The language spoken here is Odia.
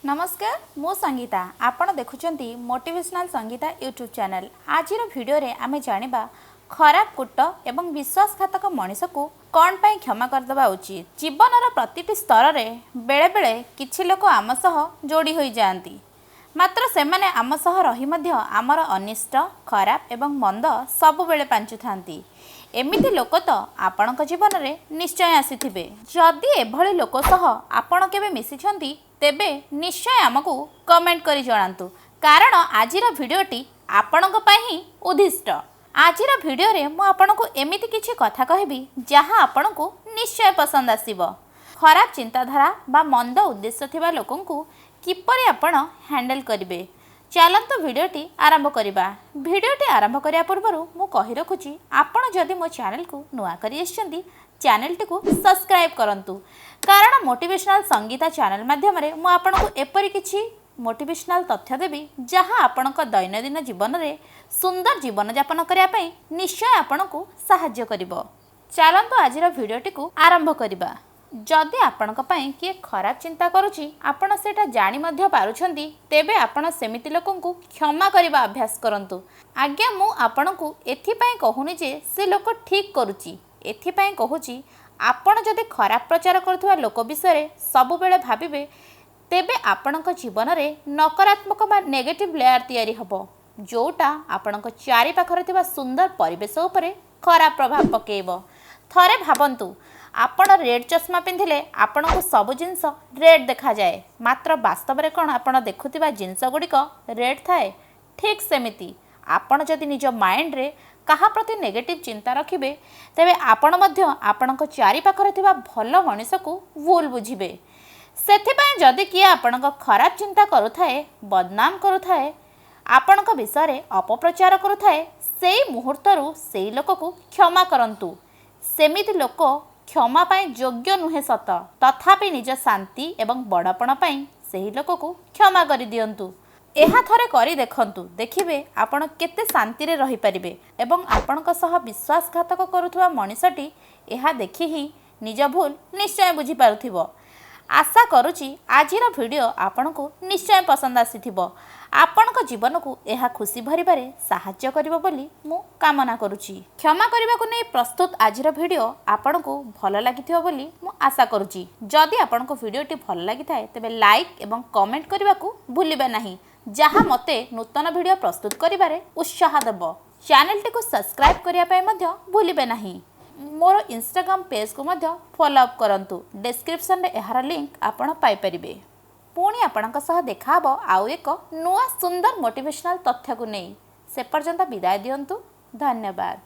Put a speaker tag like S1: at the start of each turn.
S1: ନମସ୍କାର, ମୁଁ ସଙ୍ଗୀତା। ଆପଣ ଦେଖୁଛନ୍ତି ମୋଟିଭେସନାଲ୍ ସଙ୍ଗୀତା ୟୁଟ୍ୟୁବ୍ ଚ୍ୟାନେଲ୍। ଆଜିର ଭିଡ଼ିଓରେ ଆମେ ଜାଣିବା, ଖରାପ କୂଟ ଏବଂ ବିଶ୍ୱାସଘାତକ ମଣିଷକୁ କ'ଣ ପାଇଁ କ୍ଷମା କରିଦେବା ଉଚିତ। ଜୀବନର ପ୍ରତିଟି ସ୍ତରରେ ବେଳେବେଳେ କିଛି ଲୋକ ଆମ ସହ ଯୋଡ଼ି ହୋଇଯାଆନ୍ତି। ମାତ୍ର ସେମାନେ ଆମ ସହ ରହି ମଧ୍ୟ ଆମର ଅନିଷ୍ଟ, ଖରାପ ଏବଂ ମନ୍ଦ ସବୁବେଳେ ପାଞ୍ଚୁଥାନ୍ତି। ଏମିତି ଲୋକ ତ ଆପଣଙ୍କ ଜୀବନରେ ନିଶ୍ଚୟ ଆସିଥିବେ। ଯଦି ଏଭଳି ଲୋକ ସହ ଆପଣ କେବେ ମିଶିଛନ୍ତି, ତେବେ ନିଶ୍ଚୟ ଆମକୁ କମେଣ୍ଟ କରି ଜଣାନ୍ତୁ, କାରଣ ଆଜିର ଭିଡ଼ିଓଟି ଆପଣଙ୍କ ପାଇଁ ହିଁ ଉଦ୍ଦିଷ୍ଟ। ଆଜିର ଭିଡ଼ିଓରେ ମୁଁ ଆପଣଙ୍କୁ ଏମିତି କିଛି କଥା କହିବି, ଯାହା ଆପଣଙ୍କୁ ନିଶ୍ଚୟ ପସନ୍ଦ ଆସିବ। ଖରାପ ଚିନ୍ତାଧାରା ବା ମନ୍ଦ ଉଦ୍ଦେଶ୍ୟ ଥିବା ଲୋକଙ୍କୁ କିପରି ଆପଣ ହ୍ୟାଣ୍ଡେଲ୍ କରିବେ? ଚାଲନ୍ତୁ, ଭିଡ଼ିଓଟି ଆରମ୍ଭ କରିବା। ଭିଡ଼ିଓଟି ଆରମ୍ଭ କରିବା ପୂର୍ବରୁ ମୁଁ କହି ରଖୁଛି, ଆପଣ ଯଦି ମୋ ଚ୍ୟାନେଲକୁ ନୂଆ କରି ଆସିଛନ୍ତି, ଚ୍ୟାନେଲଟିକୁ ସବସ୍କ୍ରାଇବ୍ କରନ୍ତୁ, କାରଣ ମୋଟିଭେସନାଲ୍ ସଙ୍ଗୀତା ଚ୍ୟାନେଲ ମାଧ୍ୟମରେ ମୁଁ ଆପଣଙ୍କୁ ଏପରି କିଛି ମୋଟିଭେସନାଲ୍ ତଥ୍ୟ ଦେବି, ଯାହା ଆପଣଙ୍କ ଦୈନନ୍ଦିନ ଜୀବନରେ ସୁନ୍ଦର ଜୀବନଯାପନ କରିବା ପାଇଁ ନିଶ୍ଚୟ ଆପଣଙ୍କୁ ସାହାଯ୍ୟ କରିବ। ଚାଲନ୍ତୁ, ଆଜିର ଭିଡ଼ିଓଟିକୁ ଆରମ୍ଭ କରିବା। ଯଦି ଆପଣଙ୍କ ପାଇଁ କିଏ ଖରାପ ଚିନ୍ତା କରୁଛି, ଆପଣ ସେଇଟା ଜାଣି ମଧ୍ୟ ପାରୁଛନ୍ତି, ତେବେ ଆପଣ ସେମିତି ଲୋକଙ୍କୁ କ୍ଷମା କରିବା ଅଭ୍ୟାସ କରନ୍ତୁ। ଆଜ୍ଞା, ମୁଁ ଆପଣଙ୍କୁ ଏଥିପାଇଁ କହୁନି ଯେ ସେ ଲୋକ ଠିକ୍ କରୁଛି। ଏଥିପାଇଁ କହୁଛି, ଆପଣ ଯଦି ଖରାପ ପ୍ରଚାର କରୁଥିବା ଲୋକ ବିଷୟରେ ସବୁବେଳେ ଭାବିବେ, ତେବେ ଆପଣଙ୍କ ଜୀବନରେ ନକାରାତ୍ମକ ବା ନେଗେଟିଭ୍ ଲେୟାର ତିଆରି ହେବ, ଯେଉଁଟା ଆପଣଙ୍କ ଚାରିପାଖରେ ଥିବା ସୁନ୍ଦର ପରିବେଶ ଉପରେ ଖରାପ ପ୍ରଭାବ ପକାଇବ। ଥରେ ଭାବନ୍ତୁ, ଆପଣ ରେଡ୍ ଚଷମା ପିନ୍ଧିଲେ ଆପଣଙ୍କୁ ସବୁ ଜିନିଷ ରେଡ୍ ଦେଖାଯାଏ। ମାତ୍ର ବାସ୍ତବରେ କ'ଣ ଆପଣ ଦେଖୁଥିବା ଜିନିଷ ଗୁଡ଼ିକ ରେଡ୍ ଥାଏ? ଠିକ୍ ସେମିତି ଆପଣ ଯଦି ନିଜ ମାଇଣ୍ଡରେ କାହା ପ୍ରତି ନେଗେଟିଭ୍ ଚିନ୍ତା ରଖିବେ, ତେବେ ଆପଣ ମଧ୍ୟ ଆପଣଙ୍କ ଚାରିପାଖରେ ଥିବା ଭଲ ମଣିଷକୁ ଭୁଲ ବୁଝିବେ। ସେଥିପାଇଁ ଯଦି କିଏ ଆପଣଙ୍କ ଖରାପ ଚିନ୍ତା କରୁଥାଏ, ବଦନାମ କରୁଥାଏ, ଆପଣଙ୍କ ବିଷୟରେ ଅପପ୍ରଚାର କରୁଥାଏ, ସେଇ ମୁହୂର୍ତ୍ତରୁ ସେଇ ଲୋକକୁ କ୍ଷମା କରନ୍ତୁ। ସେମିତି ଲୋକ କ୍ଷମା ପାଇଁ ଯୋଗ୍ୟ ନୁହେଁ ସତ, ତଥାପି ନିଜ ଶାନ୍ତି ଏବଂ ବଡ଼ପଣ ପାଇଁ ସେହି ଲୋକକୁ କ୍ଷମା କରିଦିଅନ୍ତୁ। ଏହା ଥରେ କରି ଦେଖନ୍ତୁ, ଦେଖିବେ ଆପଣ କେତେ ଶାନ୍ତିରେ ରହିପାରିବେ ଏବଂ ଆପଣଙ୍କ ସହ ବିଶ୍ୱାସଘାତକ କରୁଥିବା ମଣିଷଟି ଏହା ଦେଖି ହିଁ ନିଜ ଭୁଲ ନିଶ୍ଚୟ ବୁଝିପାରୁଥିବ। ଆଶା କରୁଛି, ଆଜିର ଭିଡ଼ିଓ ଆପଣଙ୍କୁ ନିଶ୍ଚୟ ପସନ୍ଦ ଆସିଥିବ। ଆପଣଙ୍କ ଜୀବନକୁ ଏହା ଖୁସି ଭରିବାରେ ସାହାଯ୍ୟ କରିବ ବୋଲି ମୁଁ କାମନା କରୁଛି। କ୍ଷମା କରିବାକୁ ନେଇ ପ୍ରସ୍ତୁତ ଆଜିର ଭିଡ଼ିଓ ଆପଣଙ୍କୁ ଭଲ ଲାଗିଥିବ ବୋଲି ମୁଁ ଆଶା କରୁଛି। ଯଦି ଆପଣଙ୍କୁ ଭିଡ଼ିଓଟି ଭଲ ଲାଗିଥାଏ, ତେବେ ଲାଇକ୍ ଏବଂ କମେଣ୍ଟ କରିବାକୁ ଭୁଲିବେ ନାହିଁ, ଯାହା ମୋତେ ନୂତନ ଭିଡ଼ିଓ ପ୍ରସ୍ତୁତ କରିବାରେ ଉତ୍ସାହ ଦେବ। ଚ୍ୟାନେଲଟିକୁ ସବସ୍କ୍ରାଇବ୍ କରିବା ପାଇଁ ମଧ୍ୟ ଭୁଲିବେ ନାହିଁ। ମୋର ଇନଷ୍ଟାଗ୍ରାମ ପେଜ୍କୁ ମଧ୍ୟ ଫଲୋ ଅପ୍ କରନ୍ତୁ। ଡେସ୍କ୍ରିପସନରେ ଏହାର ଲିଙ୍କ ଆପଣ ପାଇପାରିବେ। ପୁଣି ଆପଣଙ୍କ ସହ ଦେଖାହେବ ଆଉ ଏକ ନୂଆ ସୁନ୍ଦର ମୋଟିଭେସନାଲ୍ ତଥ୍ୟକୁ ନେଇ। ସେ ପର୍ଯ୍ୟନ୍ତ ବିଦାୟ ଦିଅନ୍ତୁ। ଧନ୍ୟବାଦ।